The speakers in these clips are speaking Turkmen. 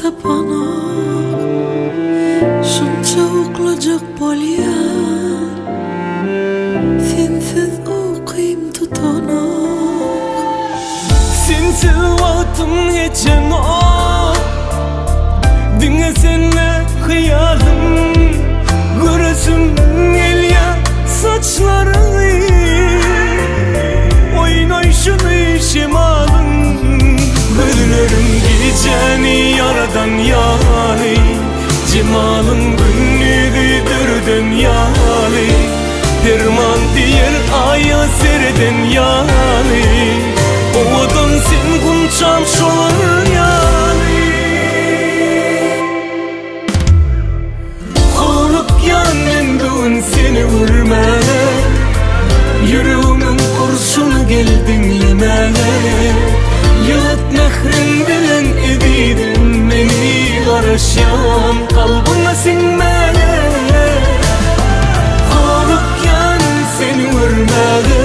tapanok Şunça uklajak bolýan Sensiz ukym tutanok. Sensiz wagtym geçenok Diňe sende hyýalym Göresim gelýär saçlaryňy Oýnaýşyny şemalyň Gözleriň gijäni ýaradan ýaly Jemalyň gündizi döreden ýaly Perman diýer aýa sereden ýaly Owadan sen gunçam şolar ýaly Howlukýan men bu gün seni görmäge Ýüregimiň urşuny gel diňlemäge Ýylat mähriň bilen ezizim meni Garaşýan kalbyňa siňmäge Howlukýan seni görmäge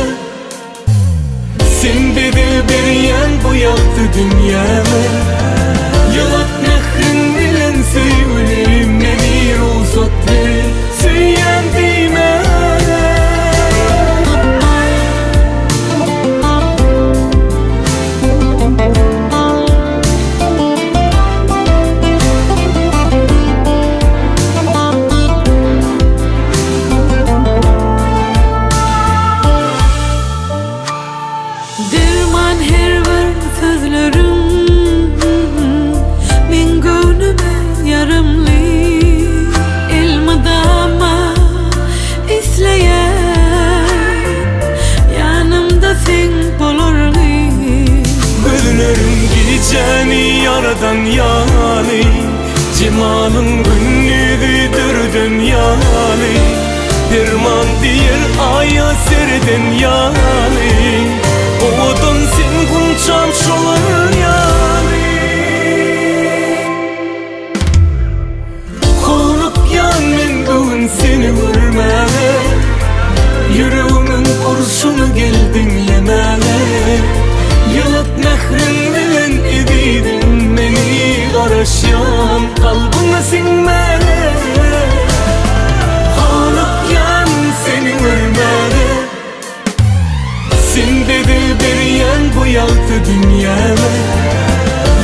Sen bize berýän bu ýagty dünýäme Ýylat mähriň bilen söýgülim meni rugsat ber söýýän diýmäge. Derman her bir sözleriň Meň göwnüme ýaramly Elmydama isleýän Ýanymda seň bolarňy. Gözleriň gijäni ýaradan ýaly Jemalyň gündizi döreden ýaly Perman diýer aýa sereden ýaly Owadan sen gunçam şolar ýaly Howlukýan men bu gün seni görmäge Ýüregimiň urşuny gel diňlemäge Ýylat mähriň bilen ezizim meni Garaşýan kalbyňa siňmäge Howlukýan seni görmäge Sen bize berýän bu ýagty dünýäme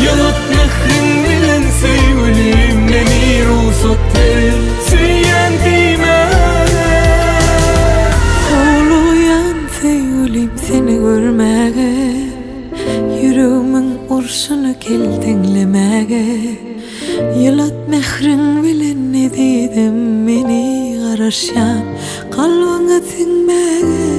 Ýylat mähriň bilen söýgülim meni rugsat ber söýýän diýmäge. Howlugýan söýgülim seni görmäge Ýüregimiň urşuny gel diňlemäge Ýylat mähriň bilen ezizim meni Garaşýan kalbyňa siňmäge.